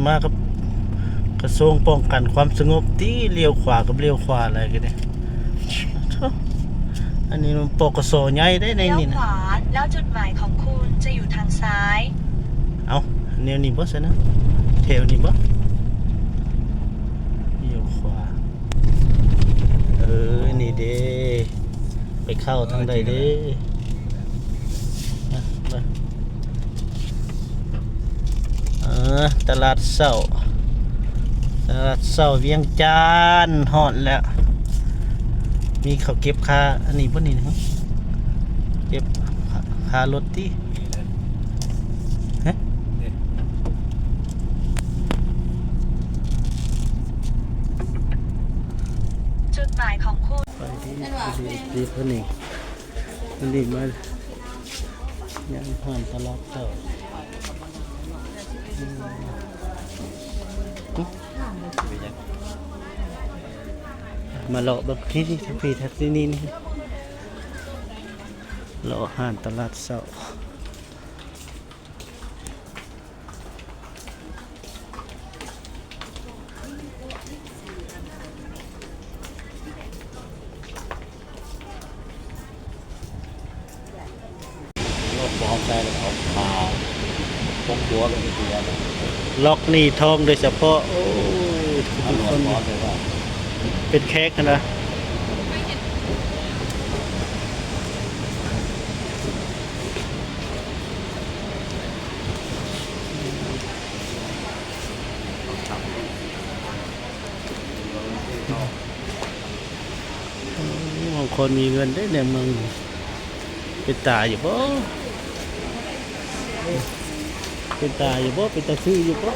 ມາກັບກະຊວງປ້ອງກັນຄວາມສະຫງົບຕິ ລ້ຽວຂວາກັບລ້ຽວຂວາແລ້ວກະນີ້. ໂທ້ ອັນນີ້ມັນ ປກສ ໃຫຍ່ເດ້ໃນນີ້ນະ. ขวา แล้วจุดหมายของคุณจะอยู่ทางซ้าย ເອົ້າ ແນວນີ້ບໍ່ຊັ້ນນະ ແຖວນີ້ບໍ່? ລ້ຽວຂວາ ເອີ ນີ້ເດ້ ໄປເຂົ້າທາງໃດເດ້? ເອີ ຕະຫຼາດເຊົ້າ ຕະຫຼາດເຊົ້າວຽງຈັນ ຮອດແລ້ວ. ມີເຂົາເກັບຄ່າອັນນີ້ບໍ່ນີ້ນະ? ເກັບຄ່າລົດຕິ? ຮະ? จุดหมายของคุณ ໄປດີ ດີ ດີ ຄົນນີ້ ຄົນນີ້ມາ ຍ່າງຜ່ານຕະຫຼາດເຊົ້າ ມາເລາະເບິ່ງ ທີ່ ທີ່ ທີ່ ທີ່ນີ້ ເລາະຮ້ານຕະຫຼາດເຊົ້າ. ລົດບໍ່ເຂົ້າໃຈ ເອົາຜ້າປົກຫົວໄປເທື່ອ ລັອກໜີທອງໂດຍສະເພາະ. ໂອ້ຍ ເປັນແຂກຫັ້ນນະ. ບາງຄົນມີເງິນເດ້ໃນເມືອງນີ້ ເປັນຕາຢູ່ບໍ່? ເປັນຕາຢູ່ບໍ່? ເປັນຕາຊື້ຢູ່ບໍ່?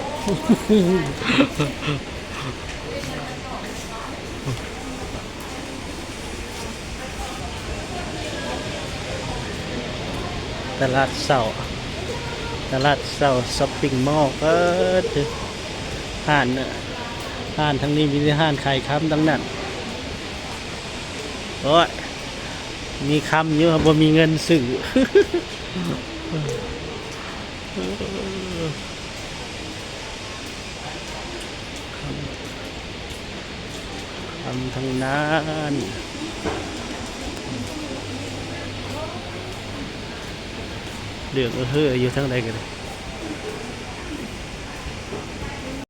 ຕະຫຼາດເຊົ້າ ຕະຫຼາດເຊົ້າຊັອບປິງມໍ ເອີ ຮ້ານ ຮ້ານທາງນີ້ມີແຕ່ຮ້ານຂາຍຄຳທັງນັ້ນ. ໂອ້ຍ ມີຄຳຢູ່ ບໍ່ມີເງິນຊື້. ຄຳ ຄຳທັງນັ້ນ ເລື່ອງເອີເຮີ້ຢູ່ທາງໃດກະໄດ້.